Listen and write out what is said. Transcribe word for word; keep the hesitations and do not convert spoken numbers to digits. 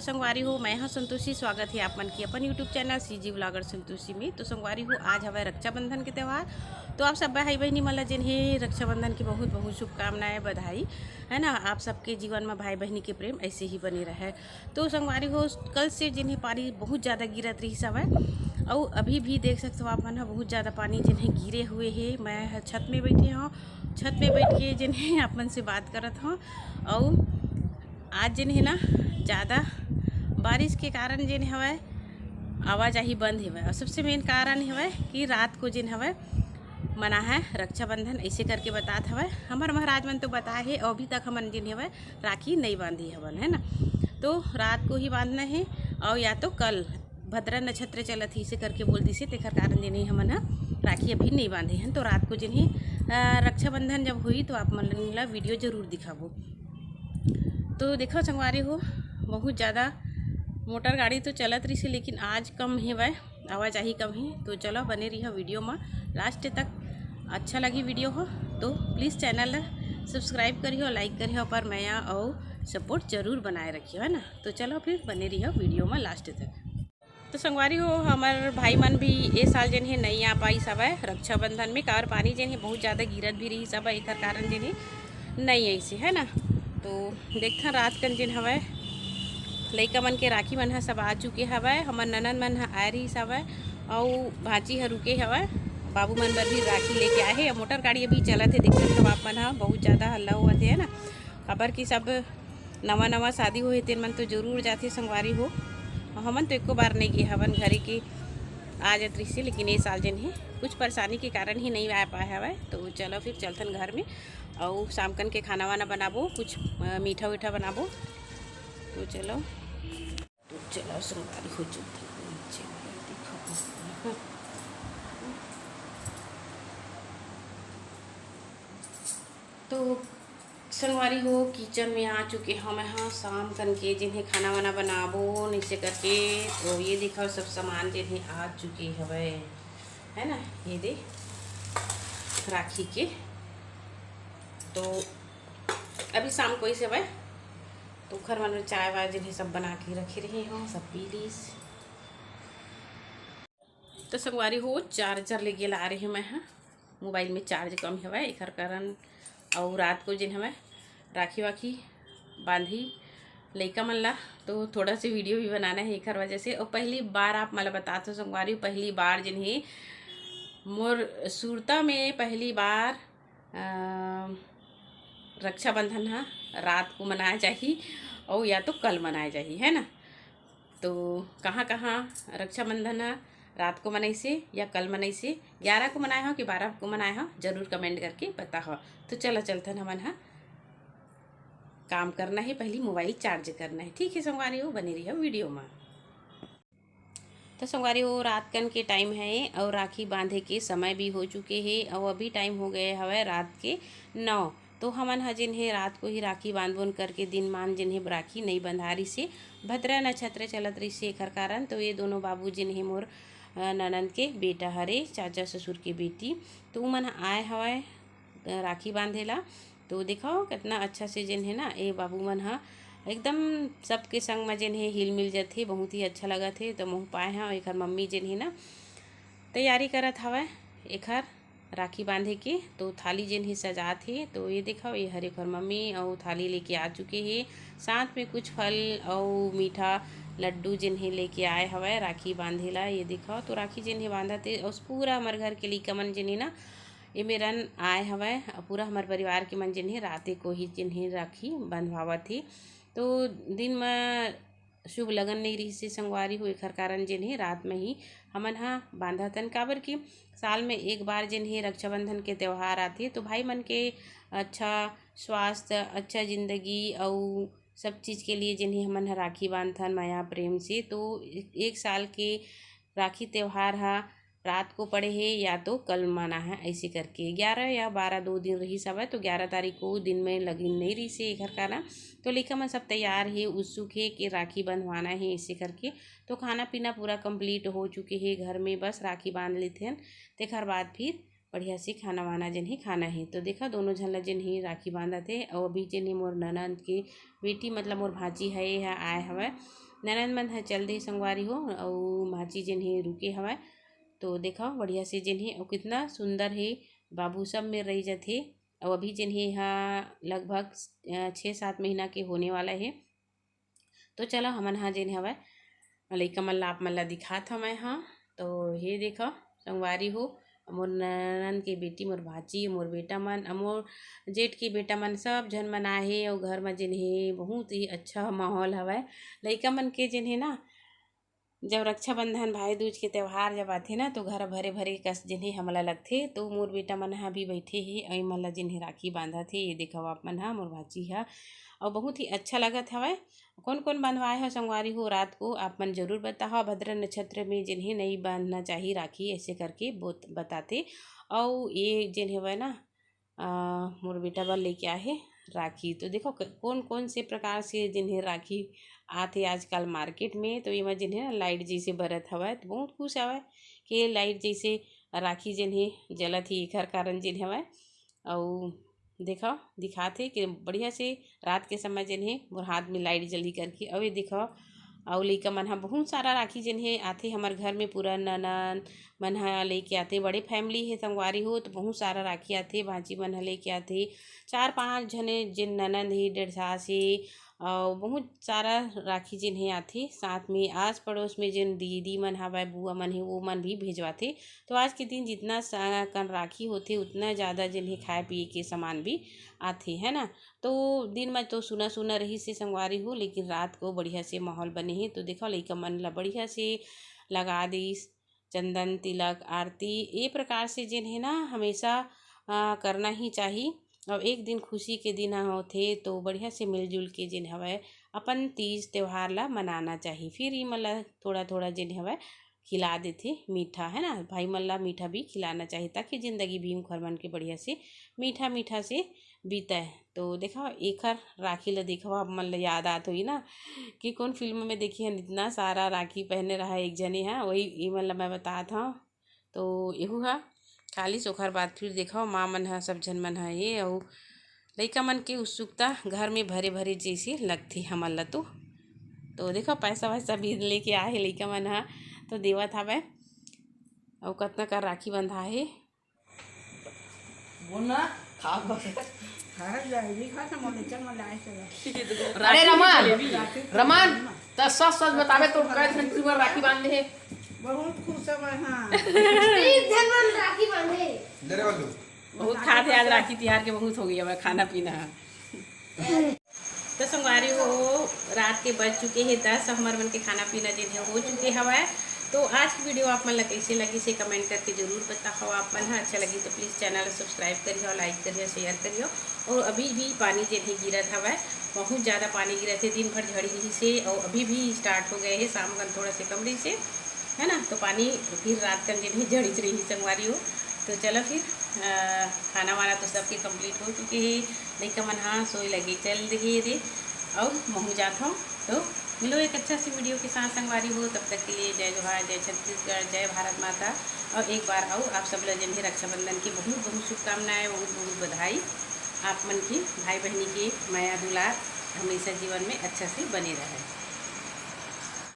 संगवारी हो, मैं हा संतोषी। स्वागत हे आप मन के अपन YouTube channel CG Vlogger Santoshi में। तो संगवारी हो, आज हवय रक्षाबंधन के त्यौहार। तो आप सब भाई बहिनी मन ला जेन हे रक्षाबंधन के बहुत बहुत शुभकामनाएं, बधाई, है ना। आप सबके जीवन में भाई बहिनी के प्रेम ऐसे ही बने रहे। तो संगवारी हो, कल से जेन हे पानी बहुत ज़्यादा गिरत रहिस हवय, अउ अभी भी देख सकत हो आप मन ह, बहुत ज़्यादा पानी जेन हे गिरे हुए हे। मैं ह छत में बैठे हूँ, छत में बैठ के जेन हे आप मन से बात करत हूँ। अउ आज जेन हे ना, ज़्यादा बारिश के कारण जेन हवय, आवाजाही बंद हवय। और सबसे मेन कारण हवय कि रात को जेन हवय, मना है रक्षाबंधन, ऐसे करके बतात हवय। हमर महाराज मन तो बताए हे, और अभी तक हमन जेन हवय, राखी नहीं बांधी हवन, है ना। तो रात को ही बांधना है, और या तो कल भद्रा नक्षत्र चलत ही, इसे करके बोल दिसे, तेखर कारण जेन हे हमन ह राखी अभी नहीं बांधे हन। तो रात को जेन हे, अ, रक्षाबंधन जब होई, तो आप मन ला वीडियो जरूर दिखाबो। तो देखो संगवारी हो, बहुत ज़्यादा मोटर गाड़ी तो चलत रहिसे, लेकिन आज कम हेवय, आवाजाही कम हे। तो चलो, बने रहियो वीडियो में लास्ट तक, अच्छा लगी वीडियो हो तो प्लीज़ चैनल ला सब्सक्राइब करियो, लाइक करियो, पर मया अउ सपोर्ट जरूर बनाए रखियो, है ना। तो चलो फिर बने रहियो वीडियो में लास्ट तक। तो संगवारी हो, हमर भाई मन भी ए साल जेन हे नहीं आ पाइस हवय रक्षाबंधन में, काबर पानी जेन हे बहुत ज़्यादा गिरत भी रहिस हवय, एकर कारण जेन हे नहीं आइस हे, है ना। तो देखथन रात कन जेन हवय, लइका मन के राखी मन ह सब आ चुके हवय। हमर ननद मन ह आए रहिस हवय, अउ भांची ह रुके हवय, बाबू मन बर भी राखी लेके आए हे। मोटर गाड़ी अभी चलत हे, देख सकत हव आप मन ह, बहुत ज़्यादा हल्ला होवत हे, है ना, काबर कि सब नवा नवा शादी होए हे, तेन मन तो जरूर जाथे संगवारी हो। हमन तो एको बार नहीं गे हवन, घरे के आ जात रहिसे, लेकिन ए साल जेन हे कुछ परेशानी के कारण ही नहीं आ पाए हवय। तो चलो फिर चलथन घर में, अउ शाम कन के खाना वाना बनाबो, कुछ, अ, मीठा उठा बनाबो। तो चलो, तो चलो संगवारी हो चलथन नीचे, दिखाओ। तो संगवारी हो, किचन में आ चुके हंव मैं हा। शाम कन के जेन हे खाना वाना बनाबो, नइसे करके। तो ये देखो, सब सामान जेन हे आ चुके हवय, है ना। ये दे राखी के। तो अभी शाम को ही हवय, तो ओखर मन में चाय वाय जेन हे सब बना के रखे रहे हंव, सब पी लीस। तो संगवारी हो, चार्जर लेके ला रहे मैं हा। मोबाइल में चार्ज कम हवय, एकर कारण। अउ रात को जेन हवय, राखी वाखी बांधी लइका मन ला, तो थोड़ा से वीडियो भी बनाना है एकर वजह से। अउ पहली बार आप मन ला बतात हंव संगवारी, पहली बार जेन हे मोर सुरता में पहली बार, अ, रक्षाबंधन हा रात को मनाया जाही, अउ या तो कल मनाया जाही, है ना। तो कहाँ कहाँ रक्षाबंधन ह रात को मनाइसे या कल मनाइसे, ग्यारह को मनाए हो कि बारह को मनाए हो, जरूर कमेंट करके बताओ। तो चलो चलथन हमन ह काम करना है, पहली मोबाइल चार्ज करना है। ठीक है संगवारी हो, बने रहियो वीडियो में। तो संगवारी हो, रात कन के टाइम है और राखी बांधे के समय भी हो चुके है और अभी टाइम हो गए हवय रात के नौ। तो हमन ह जेन हे रात को ही राखी बांधबोन करके दिन मान जेन हे राखी नइ बंधा रिसे। भद्रा नक्षत्र चलत रिसे, एखर कारण तो ये दोनों बाबू जेन हे मोर, अ, ननंद के बेटा हरे, चाचा ससुर के बेटी, तो उमन ह आए हवय, अ, राखी बांधे ला। तो देखो कितना अच्छा से जेन हे ना, ये बाबू मन ह एकदम सबके संग म जेन हे हिल मिल जथे, बहुत ही अच्छा लगत हे। तो मोह पाए ह, एखर मम्मी जेन हे ना तैयारी करत हवय एखर राखी बांधे के। तो थाली जेन हे सजात हे, तो ये देखो, ये हरे एखर मम्मी अउ थाली लेके आ चुके हे, साथ में कुछ फल अउ मीठा लड्डू जेन हे लेके आए हवय राखी बांधे ला। ये देखो, तो राखी जेन हे बांधत हे, अउ पूरा हमर घर के लइका मन जेन हे ना, ये मेरन आए हवय, अउ पूरा हमर परिवार के मन जेन हे राते को ही जेन हे राखी बंधवावत हे। तो दिन म शुभ लगन नइ रिहिस हे संगवारी हो, एखर कारण जेन हे रात म ही हमन ह बांधत हन, काबर कि साल में एक बार जेन हे रक्षाबंधन के त्यौहार आथे, तो भाई मन के अच्छा स्वास्थ्य, अच्छा जिंदगी अउ सब चीज के लिए जेन हे हमन ह राखी बांधथन मया प्रेम से। तो एक साल के राखी त्यौहार ह रात को पड़े हे या तो कल मना है, ऐसे करके ग्यारह या बारह दो दिन रहिस हवय, तो ग्यारह तारीख को दिन में लगिन नइ रहिस हे, एखर कारण तो लइका मन सब तैयार हे, उत्सुक हे कि राखी बंधवाना हे, ऐसे करके। तो खाना पीना पूरा complete हो चुके हे घर में, बस राखी बांध लेथेन, तेखर बाद फिर बढ़िया से खाना वाना जेन हे खाना हे। तो देखा, दोनों झन ला जेन हे राखी बांधत हे, अउ अभी जेन हे मोर ननंद के बेटी, मतलब मोर भांची है, ये ह आए हवय। ननद मन ह चल दे संगवारी हो, अउ भांची जेन हे रुके हवय। तो देखो बढ़िया से जेन हे, अउ कितना सुंदर हे, बाबू सब में रही जाथे। अउ अभी जेन हे हा लगभग, अ, छः सात महीना के होने वाला हे। तो चलो हमन हा जेन हवय लइका मन ला, आप मन ला दिखात हवं मैं हा। तो हे देखो संगवारी हो, मोर ननद के बेटी, मोर भांची, मोर बेटा मन, अउ मोर जेठ के बेटा मन, सब झन मन आए हे। अउ घर म जेन हे बहुत ही अच्छा माहौल हवय। लइका मन के जेन हे ना, जब रक्षाबंधन, भाई दूज के त्योहार जब आथे ना, तो घर भरे भरे कस जेन हे हमला लगथे। तो मोर बेटा मन ह भी बैठे हे, अउ एमन ला जेन हे राखी बांधत हे। ये देखव आप मन ह, मोर भांची ह, अउ बहुत ही अच्छा लगत हवय। कौन कौन बंधवाए हो संगवारी हो रात को, आप मन जरूर बताओ। भद्र नक्षत्र में जेन हे नहीं बांधना चाहिए राखी, ऐसे करके बोत बताते। अउ ये जेन हवय ना, अ, मोर बेटा बर लेके आए हे राखी। तो देखो क-, कौन कौन से प्रकार से जेन हे राखी आथे आजकल मार्केट में। तो एमा जेन हे ना लाइट जैसे बरत हवय, तो बहुत खुश हवय कि लाइट जैसे राखी जेन हे जलत ही, एखर कारण जेन हवय। अउ देखो, दिखात हे कि बढ़िया से रात के समय जेन हे मोर हाथ में लाइट जली करके। अउ ये देखो, अउ लइका मन ह बहुत सारा राखी जेन हे आथे हमर घर में, पूरा ननद मन ह लेके आथे, बड़े फैमिली हे संगवारी हो, तो बहुत सारा राखी आथे, भांची मन ह लेके आथे, चार पांच झने जेन ननद हे, डेढ़ सास हे, अउ बहुत सारा राखी जेन हे आथे। साथ में आस पड़ोस में जेन दीदी मन हवय, बुआ मन हे, वो मन भी भेजवाथे। तो आज के दिन जितना सा-, कन राखी होथे, उतना ज़्यादा जेन हे खाए पिए के सामान भी आथे, है ना। तो दिन में तो सुना सुना रहिस हे संगवारी हो, लेकिन रात को बढ़िया से माहौल बने हे। तो देखो लइका मन ला बढ़िया से लगा दिस चंदन, तिलक, आरती, ये प्रकार से जेन हे ना हमेशा, आ, करना ही चाही। और एक दिन खुशी के दिन ह होथे, तो बढ़िया से मिलजुल के जेन हवय अपन तीज त्योहार ला मनाना चाही। फिर ई मन ला थोड़ा थोड़ा जेन हवय खिला देथे मीठा, है ना। भाई मन ला मीठा भी खिलाना चाही, ताकि जिंदगी भी उखर मन के बढ़िया से मीठा मीठा से बीतय। तो देखो एखर राखी ला देखो, आप मन ला याद आत होही ना कि कौन फिल्म में देखे हन, इतना सारा राखी पहने रहा एक जने ह, वही ई मन ला मैं बतात हव। तो एहू ह खालिस, ओखर बाद फिर देखो माँ मन ह, सब झन मन ह ये, अउ लइका मन के उत्सुकता घर में भरे भरे जैसे लगथे हमन ला तो। तो देखो पैसा वैसा भी लेके आए हे लइका मन ह, तो देवत हवय। अउ कतना कर राखी बंधा हे। बोल ना, खा बस। खाए जाए, नहीं खा तो मोले चल, मोले आए चला। अरे रमन, रमन, त सच सच बतावे तो कै झन तू बर राखी बांध ले हे? बहुत खुश हवय, हाँ। तीस झन मन राखी बांधे। ले रे बल्लू। बहुत खात हे आज राखी तिहार के, बहुत हो गई हवय खाना पीना। तो संगवारी हो, रात के बज चुके हे दस, हमर मन के खाना पीना जेन हे हो चुके हवय। तो आज की वीडियो आप मन ला कैसे लगिस हे कमेंट करके जरूर बताओ। आप मन ह अच्छा लगी तो प्लीज चैनल ला सब्सक्राइब करियो, लाइक करियो, शेयर करियो। और अभी भी पानी जेन हे गिरत हवय, बहुत ज़्यादा पानी गिरत हे, दिन भर झड़ी रहिस हे और अभी भी स्टार्ट हो गए हे, शाम कन थोड़ा से कम रहिस हे, है ना। तो पानी फिर रात कन जेन हे झड़िस रहिस संगवारी हो। तो चलो फिर, अ, खाना वाना तो सबके कंप्लीट हो चुके हे, लइका मन ह सोए लगे चल दे हे रे, अउ महू जात हव। तो मिलो एक अच्छा सी वीडियो के साथ संगवारी हो, तब तक के लिए जय जोहार, जय छत्तीसगढ़, जय भारत माता। और एक बार अउ आप सब ला जेन हे रक्षाबंधन की बहुत बहुत शुभकामनाएं, बहुत बहुत बधाई। आप मन की भाई बहनी के मया दुलार हमेशा जीवन में अच्छा से बने रहे।